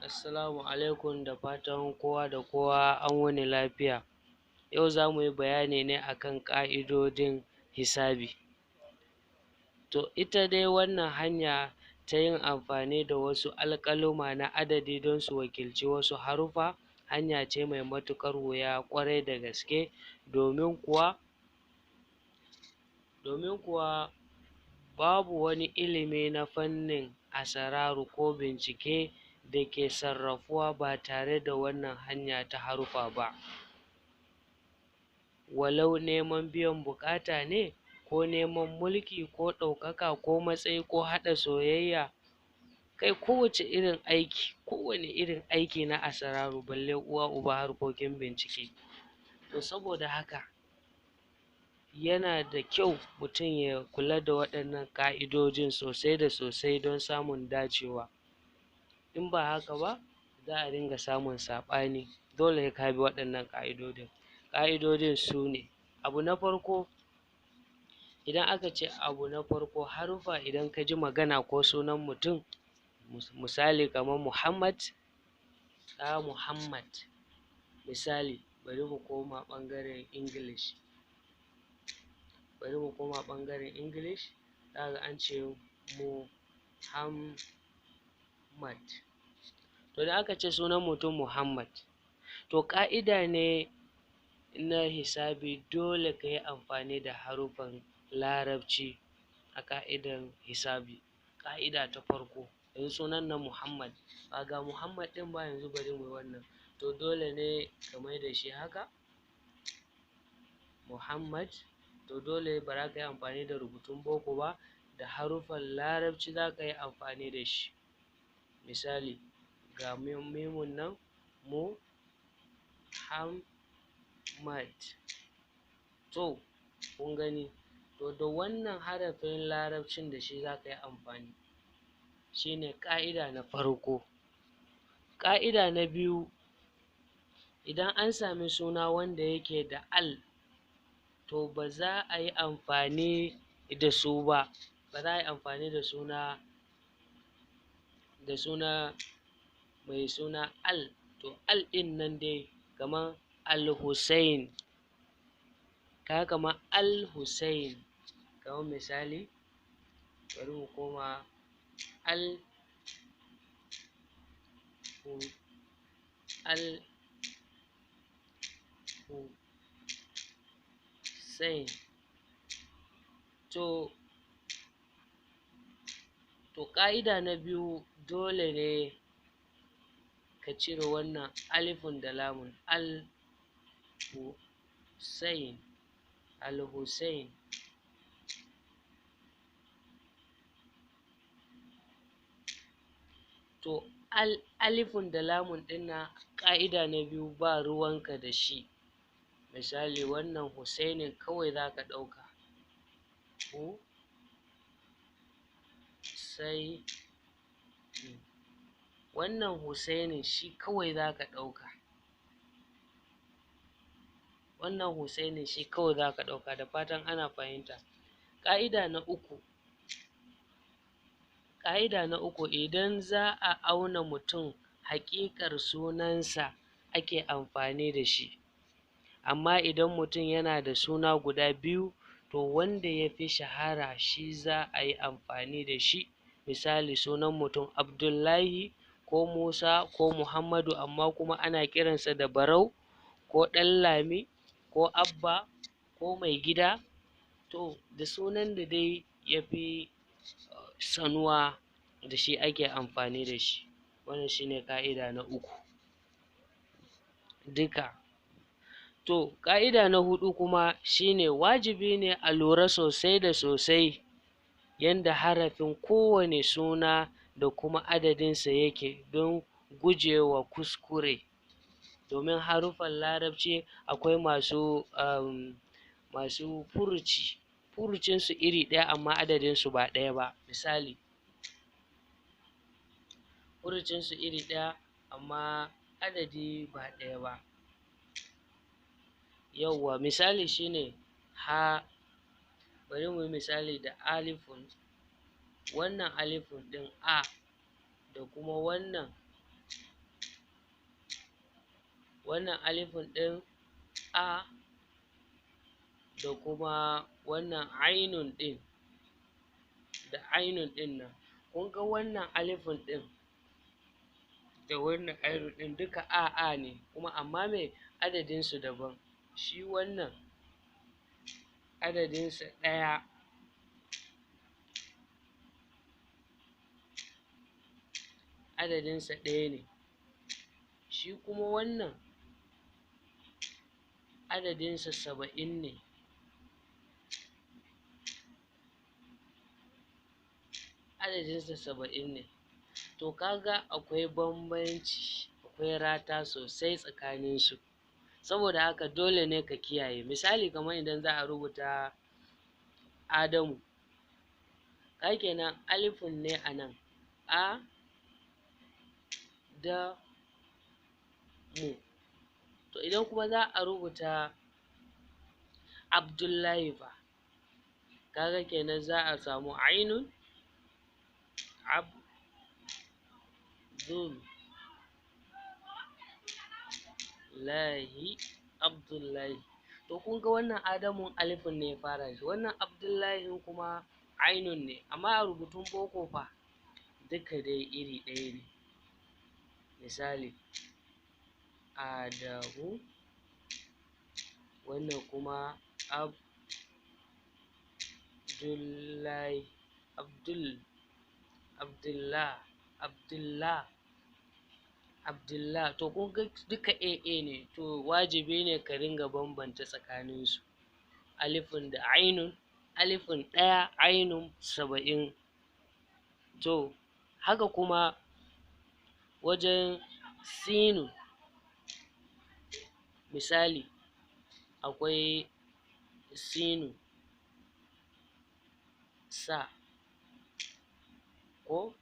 Assalamu alaikum, da fatan kowa da kowa an wuni lafiya. Yau zamu yi bayani ne akan ƙa'idodin hisabi. To ita dai wannan hanya ta yin amfani da wasu alƙaluma na adadi don su wakilci wasu haruffa, hanya ce mai matuƙar wuya ƙwarai da gaske, domin kuwa babu wani ilimi na fannin asararu ko bincike da ke sarrafuwa ba tare da wannan hanya ta haruffa ba. Walau neman biyan buƙata ne, ko neman mulki, ko ɗaukaka, ko matsayi, ko haɗa soyayya, kai ko wace irin aiki, ko wane irin aiki na asararu, balle uwa uba harkokin bincike. To saboda haka yana da kyau mutum ya kula da waɗannan ƙa'idojin sosai da sosai don samun dacewa. In ba haka ba, za a ringa samun saɓani. Dole sai ka bi waɗannan ƙa'idodin. Ƙa'idodin sune: abu na farko, idan aka ce abu na farko, haruffa, idan kaji magana ko sunan mutum, misali kaman Muhammad, kaga Muhammad, misali, bari mu koma ɓangaren English, bari mu koma ɓangaren English, zaka ga ance Muhammad. To idan aka ce sunan mutum Muhammad, to ƙa'ida ne na hisabi, dole kayi amfani da haruffan larabci a ƙa'idan hisabi. Ƙa'ida ta farko, yanzu sunan nan Muhammad, ba ga Muhammad ɗin ba, yanzu bari muyi wannan. To dole ne ka maida shi haka, Muhammad. To dole bara kayi amfani da rubutun boko ba, da haruffan larabci zaka yi amfani da shi. Misali, ga mimun nan, mu ham mad. To kun gani, to da wannan harafin larabcin, da shi zaka yi amfani. Shine ƙa'ida na farko. Ƙa'ida na biyu, idan an sami suna wanda yake da al, to ba za ayi amfani da su ba, ba za ayi amfani da suna da suna mai suna al. To al ɗin nan dai, kaman Al-Hussain, kaga kaman Al-Hussain, kaman misali, bari mu koma al hu al hu sain. To ƙa'ida na biyu, dole ne ka cire wannan alifun da lamun, al hu sain, Al-Hussain. To al, alifun da lamun ɗin nan, ƙa'ida na biyu, ba ruwanka da shi. Misali, wannan Hussainin kawai zaka ɗauka, hu sai wannan Hussainin shi kawai zaka ɗauka, wannan Hussainin shi kawai zaka ɗauka. Da fatan ana fahimta. Ƙa'ida na uku, ƙa'ida na uku, idan za a auna mutum, haƙiƙar sunansa ake amfani da shi. Amma idan mutum yana da suna guda biyu, to wanda yafi shahara shi za ayi amfani da shi. Misali, sunan mutum Abdullahi ko Musa ko Muhammadu, amma kuma ana kiransa da Barau ko Ɗanlami ko Abba ko Maigida, to da sunan da dai yafi sanuwa, da shi ake amfani da shi. Wannan shine ƙa'ida na uku duka. To ƙa'ida na huɗu kuma shine, wajibi ne a lura sosai da sosai yanda harafin kowane suna da kuma adadin sa yake, don gujewa kuskure. Domin haruffan larabci akwai masu furuci, furucin su iri ɗaya amma adadin su ba ɗaya ba. Misali, furucin su iri ɗaya amma adadi ba ɗaya ba. Yawwa, misali shine ha, bari muyi misali da alifun, wannan alifun ɗin a, da kuma wannan Wannan alifun ɗin a da kuma wannan ainun ɗin da ainun ɗin nan. Kun ga wannan alifun ɗin da wannan ainun ɗin duka a ne, kuma amma me adadin su daban. Shi wannan adadin sa ɗaya, adadin sa ɗaya ne. Shi kuma wannan adadin sa 70 ne. Adadin sa 70 ne. To kaga akwai bambanci, akwai rata sosai tsakanin su. Saboda haka dole ne ka kiyaye. Misali kamar idan za a rubuta Adamu, kaga kenan alifun ne a nan, a da mu. To idan kuma za a rubuta Abdullahi fa, kaga kenan za a samu ainun, abdul lahi, Abdullahi. To kun ga wannan Adamun alifun ne ya fara shi, wannan Abdullahi kuma ainun ne. Amma a rubutun boko fa duka dai iri ɗaya ne. Misali Adamu, wannan kuma Abdullahi, Abdul, Abdullah, Abdullah, Abdullah. To kun ga duka AA ne. To wajibi ne ka ringa bambanta tsakanin su. Alifun da ainun, alifun ɗaya, ainun 70. To haka kuma wajen sinun, misali akwai sinun sa ko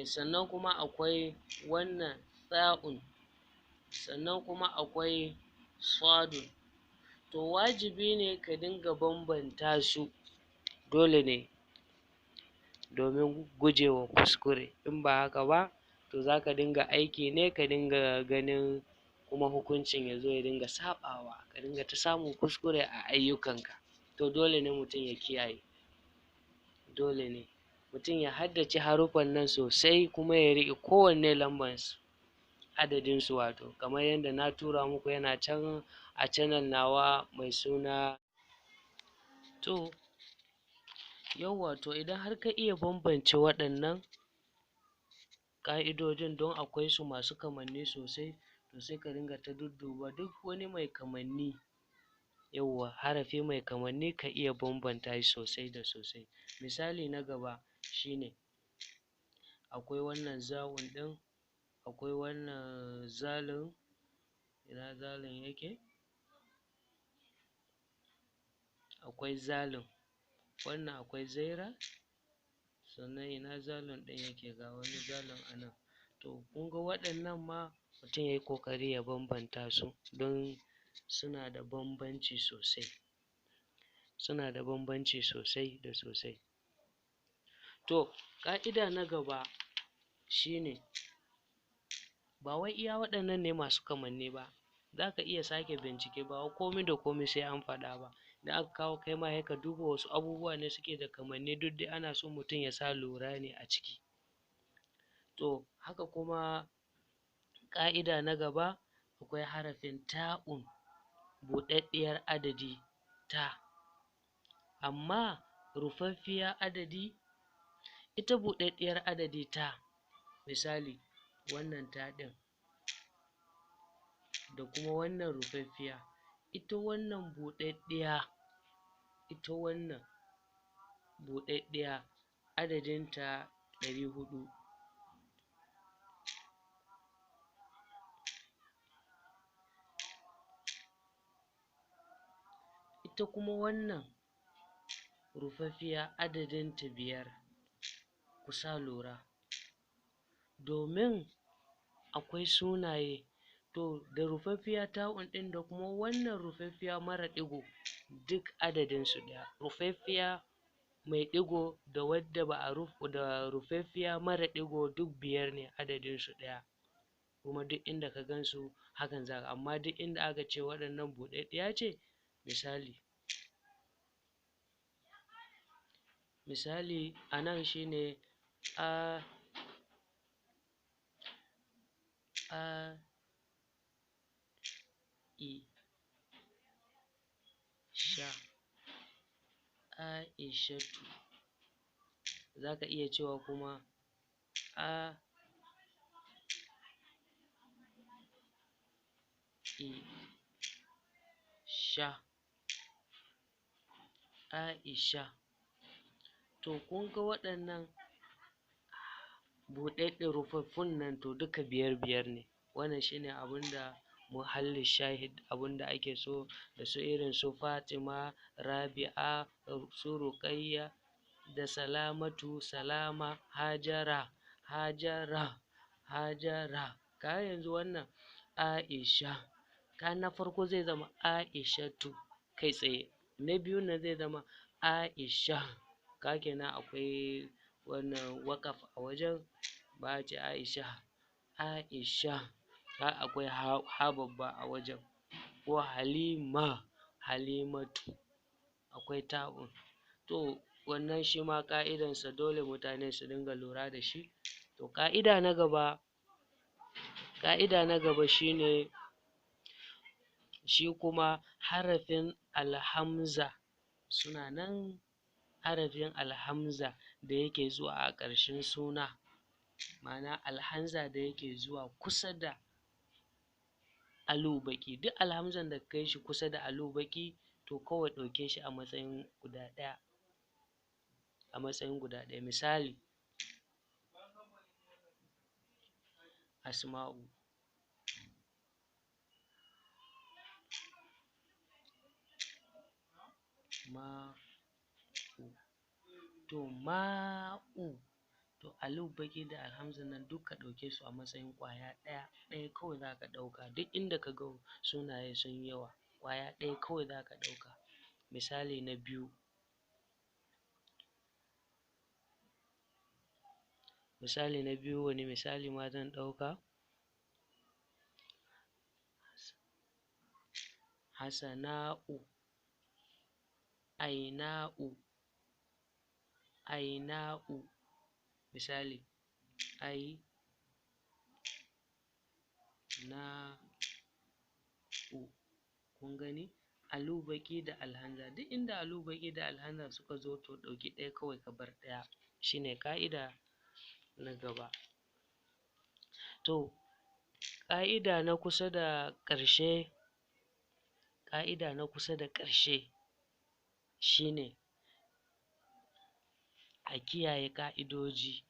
sannan kuma akwai wannan sa'un, sannan kuma akwai sadun. To wajibi ne ka dinga bambanta su, dole ne, domin gujewa kuskure. In ba haka ba to zaka dinga aiki ne ka dinga ganin kuma hukuncin ya zo ya dinga saɓawa, ka dinga ta samun kuskure a ayyukanka. To dole ne mutum ya kiyaye, dole ne mutum ya haddace haruffan nan sosai, kuma ya riƙe kowanne lamban su, adadin su wato, kamar yadda na tura muku yana can a channel nawa mai suna. To yawwa, to idan har ka iya bambance waɗannan ƙa'idojin, don akwai su masu kamanni sosai, to sai ka dinga ta dudduba duk wani mai kamanni, yawwa harafi mai kamanni ka iya bambanta shi sosai da sosai. Misali na gaba shine akwai wannan za'un ɗin, akwai wannan zalun, ina zalun yake? Akwai zalun, wannan akwai zaira, sannan ina zalun ɗin yake? Ga wani zalun a nan. To kun ga waɗannan ma mutum yayi ƙoƙari ya bambanta su, don suna da bambanci sosai, suna da bambanci sosai da sosai. To ƙa'ida na gaba shine, ba wai iya waɗannan ne masu kamanni ba, zaka iya sake bincike, ba wai komai da komai sai an faɗa ba. Idan aka kawo kai ma sai ka duba wasu abubuwa ne suke da kamanni, duk dai ana so mutum ya sa lura ne a ciki. To haka kuma ƙa'ida na gaba, akwai harafin ta'un, buɗaɗɗiyar adadi ta, amma rufaffiya adadi, ita buɗaɗɗiyar adadi ta, misali wannan ta ɗin da kuma wannan rufaffiya, ita wannan buɗaɗɗiya, ita wannan buɗaɗɗiya adadin ta 400. Ita kuma wannan rufaffiya adadin ta 5. Ku sa lura, domin akwai sunaye to da rufaffiya ta'un ɗin da kuma wannan rufaffiya mara ɗigo duk adadin su ɗaya. Rufaffiya mai ɗigo da wadda ba a da rufaffiya mara ɗigo duk 5 ne adadin su ɗaya. Kuma duk inda ka gansu hakan zaka, amma duk inda aka ce waɗannan buɗaɗɗiya ce, misali misali a nan shine a a i sha, Aishatu. Zaka iya cewa kuma a i sha, Aisha. To kun ga waɗannan buɗaɗɗe rufaffun nan, to duka biyar biyar ne. Wannan shine abunda muhallin shahid, abunda ake so da su irin su Fatima, Rabi'a, su Ruqayya da Salamatu, Salama, Hajara, Hajara, Hajara. Kaga yanzu wannan Aisha, ka na farko zai zama Aishatu kai tsaye, na biyun nan zai zama Aisha. Kaga kenan akwai wannan waƙaf a wajen, ba a ce Aisha, Aisha, har akwai ha babba a wajen. Ko Halima, Halimatu, akwai ta'un. To wannan shima ƙa'idansa dole mutane su dinga lura da shi. To ƙa'ida na gaba, ƙa'ida na gaba shine shi kuma harafin alhamza suna nan, harafin alhamza da yake zuwa a ƙarshen suna, ma'ana alhamza da yake zuwa kusa da alu baƙi. Duk alhamzan da ka ganshi kusa da alu baƙi, to kawai ɗauke shi a matsayin guda ɗaya, a matsayin guda ɗaya. Misali Asma'u, ma'u. To ma'u, to alu baƙi da alhamzan nan duk ka ɗauke su a matsayin ƙwaya ɗaya ɗaya kawai zaka ɗauka. Duk inda ka ga sunaye sun yi yawa, ƙwaya ɗaya kawai zaka ɗauka. Misali na biyu, misali na biyu, wani misali ma zan ɗauka? Hassana'u, Aina'u, Aina'u. Misali ai na u, kun gani alu baƙi da alhamza, duk inda alu baƙi da alhamza suka zo, to ɗauki ɗaya kawai ka bar ɗaya. Shine ƙa'ida na gaba. To ƙa'ida na kusa da ƙarshe, ƙa'ida na kusa da ƙarshe shine a kiyaye ƙa'idoji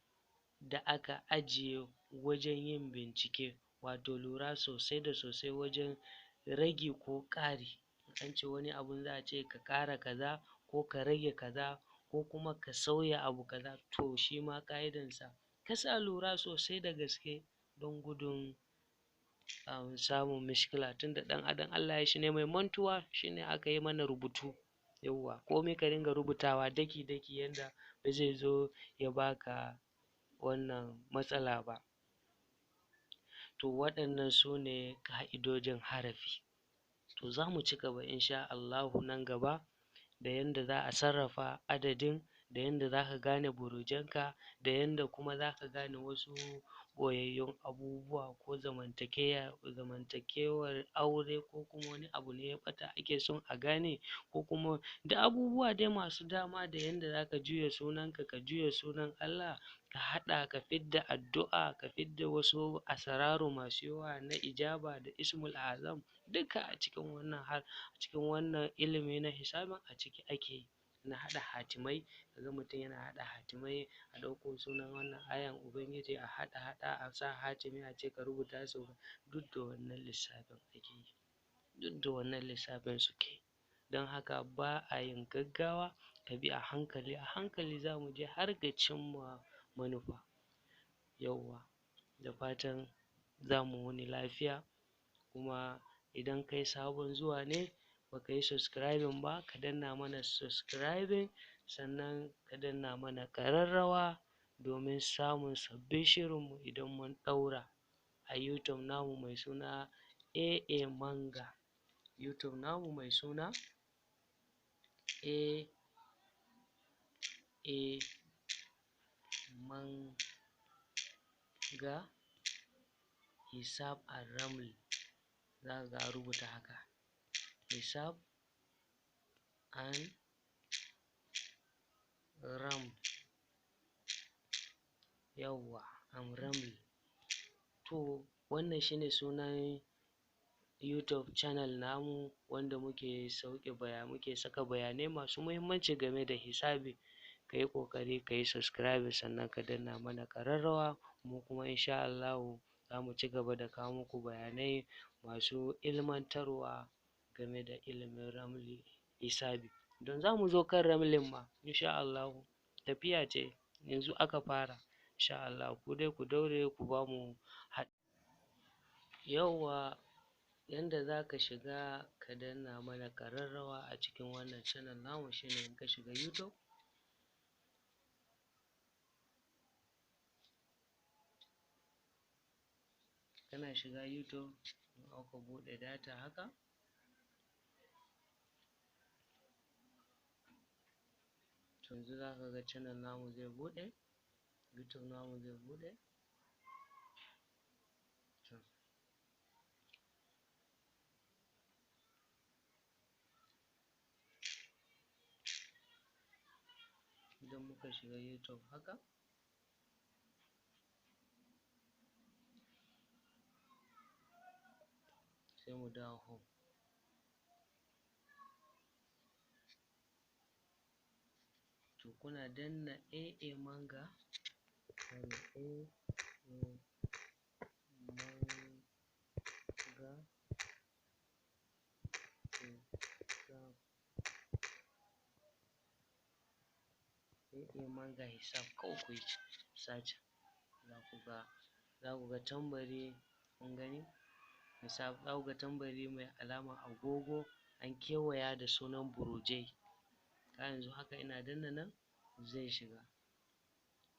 da aka ajiye wajen yin bincike, wato lura sosai da sosai wajen ragi ko ƙari. An ce wani abun za a ce ka ƙara kaza ko ka rage kaza ko kuma ka sauya abu kaza, to shima ƙa'idansa ka sa lura sosai da gaske don gudun samun mishkila, tunda ɗan adam Allah yayi shi ne mai mantuwa, shine aka yi mana rubutu. Yawwa, komai ka dinga rubutawa daki daki yanda ba zai zo ya baka wannan matsala ba. To waɗannan sune ƙa'idojin harafi. To zamu ci gaba insha Allahu nan gaba da yanda za a sarrafa adadin, da yanda zaka gane burujenka, da yanda kuma zaka gane wasu ɓoyayyun abubuwa ko zamantakewar aure, ko kuma wani abu ne ya ɓata ake son a gane, ko kuma da abubuwa dai masu dama, da yanda zaka juya sunanka, ka juya sunan Allah, ka haɗa ka fidda addu'a, ka fidda wasu asararu masu yawa na ijaba da ismul azam, duka a cikin wannan har cikin wannan ilimi na hisabin a ciki ake yi. Na haɗa hatimai, kaga mutum yana haɗa hatimai, a ɗauko sunan wannan ayan ubangiji a haɗa haɗa a sa hatimi a ce ka rubuta su, duk da wannan lissafin ake yi, duk da wannan lissafin suke. Don haka ba a yin gaggawa, ka bi a hankali a hankali zamu je har ga cimma manufa. Yawwa, da fatan zamu wuni lafiya. Kuma idan kai sabon zuwa ne baka yi subscribing ba, ka danna mana subscribing, sannan ka danna mana ƙararrawa domin samun sabbin shirinmu idan mun ɗaura. a YouTube namu mai suna AA Manga. YouTube namu mai suna AA Manga Hisab Ar-Raml. Za ka ga an rubuta haka, Hisab and Ram, yawwa, Raml. To wannan shine sunan YouTube channel namu wanda muke sauke muke saka bayanai masu muhimmanci game da hisabi. Kayi ƙoƙari kayi subscribing sannan ka danna mana ƙararrawa. Mu kuma insha Allahu zamu ci gaba da kawo muku bayanai masu ilmantarwa game da ilimin ramli hisabi. Don zamu zo kan ramlin ma insha Allahu, tafiya ce yanzu aka fara insha Allahu. Ku dai ku daure ku bamu yawwa. Yanda zaka shiga ka danna mana ƙararrawa a cikin wannan channel namu shine in ka shiga YouTube, kana shiga YouTube in aka buɗe data haka, to yanzu zaka ga channel namu zai buɗe, YouTube namu zai buɗe. To idan muka shiga YouTube haka, sai mu dawo home. To kuna danna AA Manga, AA Manga Hisab, AA Manga Hisab kawai kuyi search, za ku ga tambari, kun gani, hisab. Za ku ga tambari mai alamar agogo an kewaya da sunan burujai. Ka yanzu haka ina danna nan zai shiga,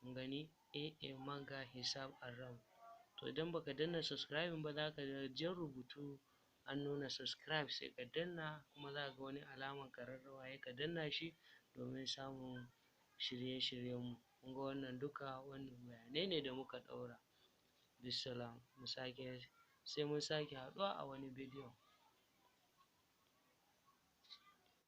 kun gani, AA Manga Hisab Ar-Raml. To idan baka danna subscribing ba, zaka ga jan rubutu an nuna subscribe, sai ka danna. Kuma zaka ga wani alamar ƙararrawa, sai ka danna shi domin samun shirye-shiryen mu. Kun ga wannan duka wannan bayanai ne da muka ɗaura. Bissalam, mu sake sai mun sake haɗuwa a wani bidiyon.